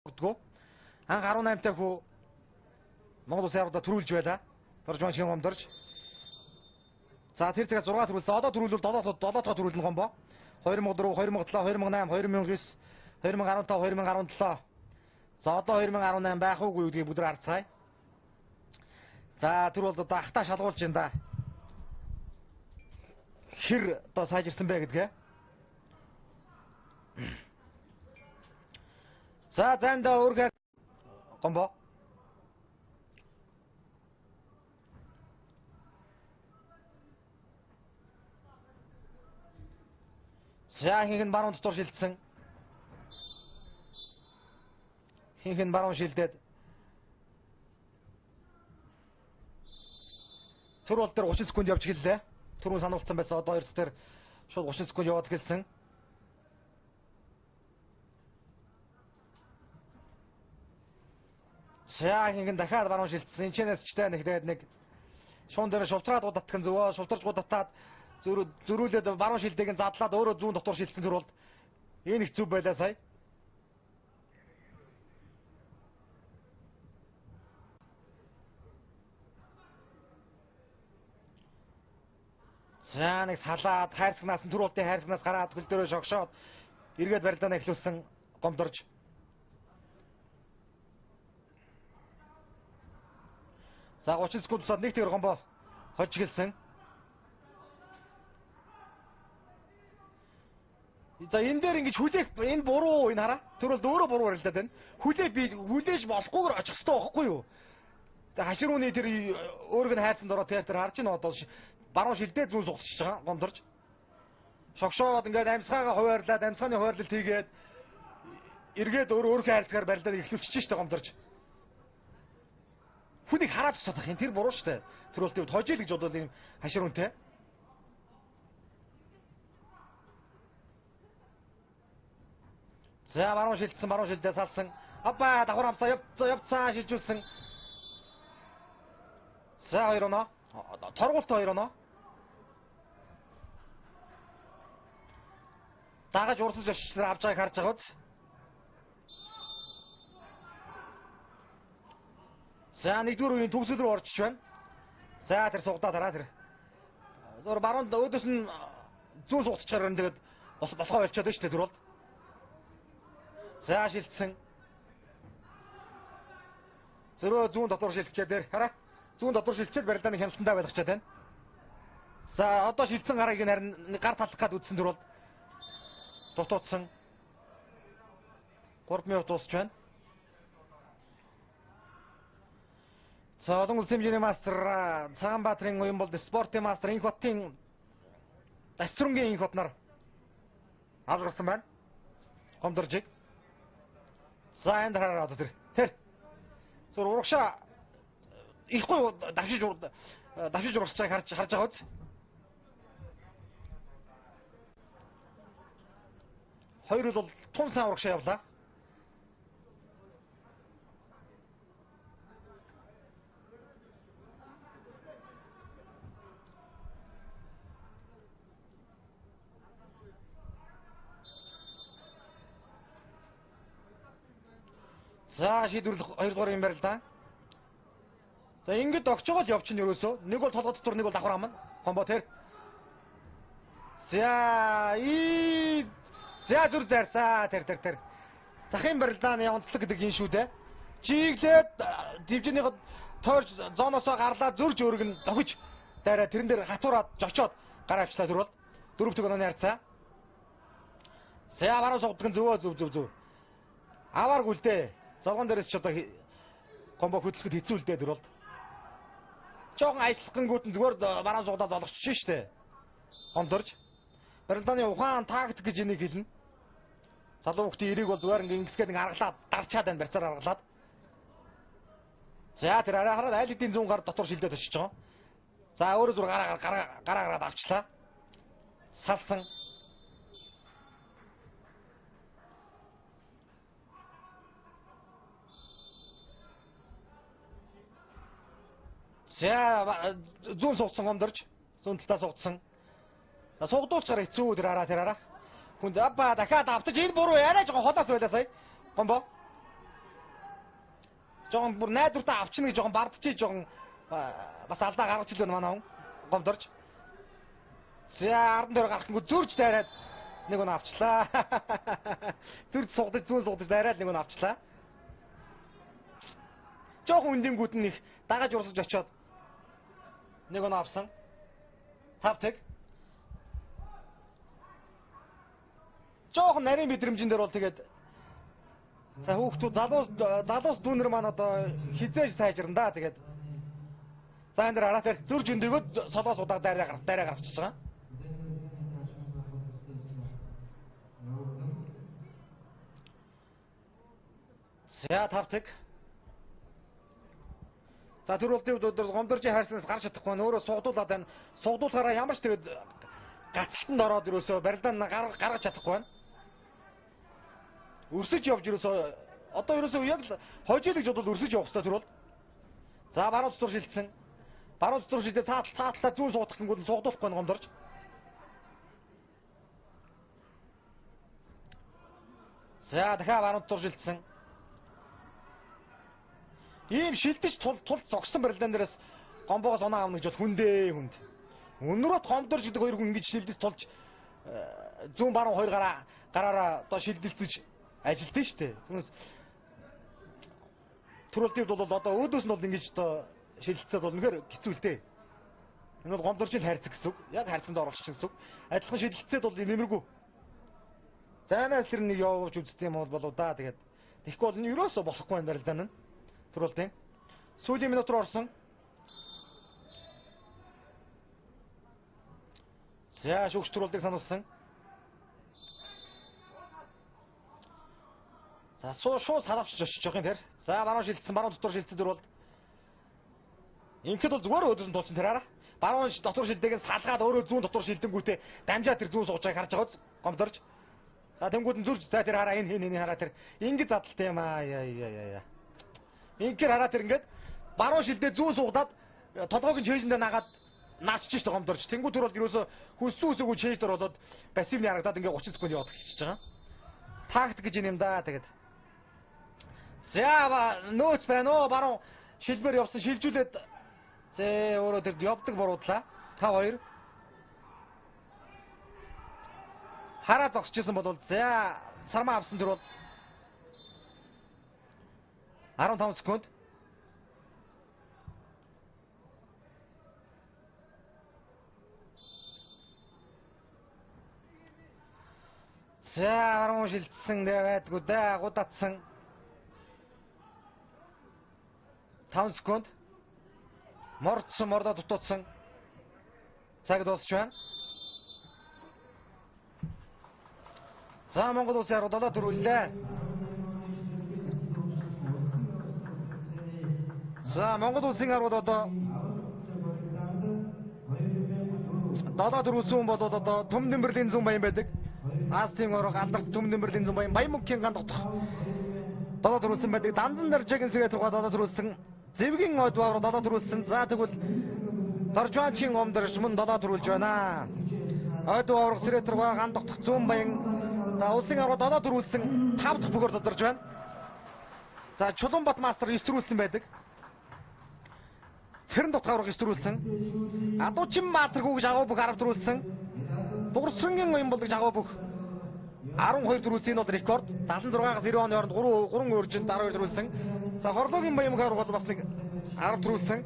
Дгөө. Анх 18 та хүү Монгол Улсын аварга төрүүлж байлаа. Дорж шинэ гомдорж. За тэр цагаас 6 төрүүлсэн. Одоо төрүүлвэл 7 7 дахь төрүүлнэ гомбо. 2004, 2007, 2008, 2009, 2015, 2017. За одоо 2018 байх уугүй гэдгийг бүгд харцгаая. За тэр бол одоо ахтаа шалгуулж байна да. Хэр одоо сайжирсан бэ гэдгээ. За зайдаа өөргөө гомбо. За хинх нь баруун дотор шилжсэн. Хинх нь баруун шилдээд төр бол дээр 30 секунд явж эхэллээ. Түрүүн сануулсан байсан одоо хоёр дээр шууд 30 секунд яваад эхэлсэн. За хинх нь дахиад баруун шилжсэн. Энд чэнэс ч нэг тэгээд нэг шуун дээр шувтраад гудатах нь зөвөө шувтарч гудатаад зөрүүлээд баруун шилдэг нь задлаад өөрөө зүүн дотор шилжсэн төр бол энэ их зүв байлаа сая. За нэг салаад хайрцагнаас нь төр болтын хайрцагнаас гараад хөл дөрөө шогшоод эргээд барилдаанаа эхлүүлсэн гомдорж. За 30 секунд тусаад нэг тэгэр гомбо хожиж гэлсэн. За энэ дээр ингэж хүлээх энэ буруу энэ хараа. Тэр бол өөрөө буруу барилдаад байна. Хүлээ би хүлээж болохгүйгээр очих хэрэгтэй байхгүй юу? Тэгээ хашир үний тэр өөрөг нь хайцсан дороо тэр харж байна одоо баруун шилдээ зүүн сугтчихж байгаа гомдорж. Шогшоод ингээд амьсгаагаа хуваарлаад амьсгааны хуваарлалт хийгээд эргээд өөр өөрийнхөө хайрцгаар барилдаад эхлүүлчихэж штэ гомдорж. Хүнийг хараад тусах юм тэр буруу штэ. Тэр бол тийм хожил гэж бодвол юм хашир үнтэй. За баруун шилдсэн баруун шилдээ салсан. Апа давхар амсаа явцаа шилжүүлсэн. За хоёр оноо. Торгуулт хоёр оноо. Дагаж урсаж очиж авч байгааг харж байгаа биз? За нэгдүгээр үеийн төгсөл рүү орчих байна. За тэр сугдаа дараа тэр. Зур баруун өөдөөс нь зүүн сугдчихаар тэгээд босгоо болчиход байна шүү дээ тэр бол. За шилжсэн. Зөрөө зүүн дотор шилжчихээ дээр хараа. Зүүн дотор шилжчихэд барилдааны хяналтандаа байлгачаад байна. За одоо шилжсэн гарыг нь харин гар талах гад үтсэн тэр бол дутуудсан. 3 минут дуусч байна. За олон улсын хэмжээний мастер Цагаанбаатарын уян болд спортын мастер Инх хотын Дасцүрэнгийн Инх хотноор авч гарсан байна. Гомдоржиг. За энэ хараа одоо тэр. Тэр. Зүр урагшаа ихгүй давшиж урагшааг харж байгаа үз. Хоёр бол тун сайн урагшаа явлаа. За шийдвэрлэх 2 дугаар юм барилдаа. За ингэж огчоогоо л явчихна ерөөсөө. Нэг бол толгой дотор нэг бол давхар амна. Гомбо тэр. За и за зүр зарсаа тэр. Захын барилдааны онцлог гэдэг энэ шүү дээ. Чиглээд дивжинийход тойрч зооноосоо гарлаа зөрж өргөн дохиж дайраа тэрэн дээр хатуураад жочоод гараа авчлаа тэр бол 4 дэх онооны харьцаа. За баруун сугдаг нь зөвөө зөв. Авааргүй л дээ. Зовгон дээрээс ч одоо гомбо хөдөлгөхөд хэцүү л дээ тэр бол. Жохон ажиллахгингүүд нь зүгээр баруун сугдаа золгочих штэ. Гомдорж. Барилдааны ухаан тактик гэж энийг хэлнэ. Залуу хүүхдийн эрийг бол зүгээр ингээ ингэсгээд ингээ аргалаад дарчаад байна барьцаар аргалаад. За тэр арай хараад аль хэдийн зүүн гар дотор шилдээд очиж байгаа. За өөрөө зүр гараа гараад авчлаа. Салсан. За зүүн сугдсан гомдорж зүүн талдаа сугдсан. Сугдуулчихаар хэцүү тэр араа. Хүн апа дахиад автаж энэ буруу яриа жоохон холоос байлаа сая. Гомбо. Жохон бүр найдвартай авчна гэж жохон бардчий жохон бас алдаа гаргаж ил байна манай хүн. Гомдорж. За ардан дээр гарахгүй зөрж дайраад нэг он авчлаа. Зөрж сугдаж зүүн сугдаж дайраад нэг он авчлаа. Жохон үндэнгүүд нь их дагаж урсаж очиод нэг он авсан. 5-1. Жохон нарийн мэдрэмжэн дээр бол тэгээд за хүүхдүүд залуус дүүнер маань одоо хизээж сайжирна да тэгээд за энэ дээр хараа тэр зөрж өндөгөөд солоос удааг дайраа гаргачихж байгаа. За 5-1. За тэр бол өдөр гомдоржийн хайрцагнаас гарч чадахгүй нь өөрөө сугдуулаад байна. Сугдуулахаараа ямар ч тэгээд гацалтанд ороод ерөөсөө барилдаан гаргаж чадахгүй байна. Өрсөж явж ерөөсөө одоо ерөөсөө яг л хожил гэж бодвол өрсөж явах хэрэгтэй тэр бол. За баруун дотор шилжсэн. Баруун дотор шилжээ цаатлаа зүүн суудах гингүүд нь сугдуулахгүй байна гомдорж. За дахиад баруун дотор шилжсэн. Ийм шилдэж тул зогссон барилдаан дээрээс гомбоогоос оноо авна гэж бол хүндээ хүнд. Өнөрөт гомдорж гэдэг хоёр хүн ингэж шилдэж тулж зүүн баруун хоёр гараараа одоо шилдэлцэж ажилтэн штэ. Түүнээс төрөлтийн хувьд бол одоо өөдөөс нь бол ингэж одоо шилдэлцээд бол үнэхээр хэцүү л дээ. Энэ бол гомдоржийн хайрцаг гэсэн үг. Яг хайрцагт оруулчих гэсэн үг. Адилхан шилдэлцээд бол нэмэргүй. Зайнаас тэр нэг явуулж үздэг юм бол болов да тэгээд. Тэгэхгүй бол энэ ерөөсөө болохгүй юм барилдаан нь. Төрөлтийн сүүлийн минут руу орсон. За шүүгч төрөлтийг сануулсан. За шууд салавчж очиж байгаа юм тэр. За баруун шилжсэн, баруун дотор шилжсэн тэр бол. Ингээд бол зүгээр өөдөөс нь тулсан тэр хараа. Баруун дотор шилдэг нь салгаад өөрөө зүүн дотор шилдэнгүүтээ дамжаа тэр зүүн сууж байгааг харж байгаа биз? Гомдорж. За тэнгууд нь зүрж за тэр хараа энэ хараа тэр. Ингээд задлалтай юм аа яа. Ингээр хараа тэр ингээд баруун шилдээ зүүн суугдаад толгойг нь чэйжэндээ нагаад наачж штэ гомдорч. Тэнгүү төр бол ерөөсө хүссэн үсээгүй чэйж дор болоод пассивны харагдаад ингээд 30 секунд яваад эхэлчихэж байгаа. Тактик гэж юм да тэгээд. За нөөц байна уу баруун шилбэр явсан шилжүүлээд зээ өөрөө тэр явдаг буруудлаа. 5-2. Хараа зогсчихсан бол за сармаа авсан тэр бол 15 секунд. За баруун шилжсэн дээ байдгүй дээ гудатсан. 5 секунд. Мордсон мордоо дутуудсан. Цаг дуусч байна. За Монгол улсын арга 7 төрүүллээ. За Монгол улсын аргууд одоо 7 төрүүлсэн хүн бол одоо Төм Нэмбэрлийн зүүн баян байдаг. Азийн орог алдарт Төм Нэмбэрлийн зүүн баян Баян мөнхийн ган дотох 7 төрүүлсэн байдаг. Дандан даржагийн сэрээ тургаа 7 төрүүлсэн. Зэвгийн ойд баавар 7 төрүүлсэн. За тэгвэл Доржванчин гомдорч мөн 7 төрүүлж байна. Ойд баавар сэрээ тургаа ган дотох зүүн баян за улсын аргууд 7 төрүүлсэн 5 дахь бөгөр тодорж байна. За Чулуунбат мастер 9 төрүүлсэн байдаг. Цэрэн дотох авраг 9 төрүүлсэн. Адуучин Баатаргүү гэж агуу бүх 10 төрүүлсэн. Дугурсангийн оюун бол гэж агуу бүх 12 төрүүлсэн. Энэ бол рекорд. 76-аас 90 оны хооронд 3 өөржинд 12 төрүүлсэн. За Хорлогийн Баян мөнх авраг бол бас нэг 10 төрүүлсэн.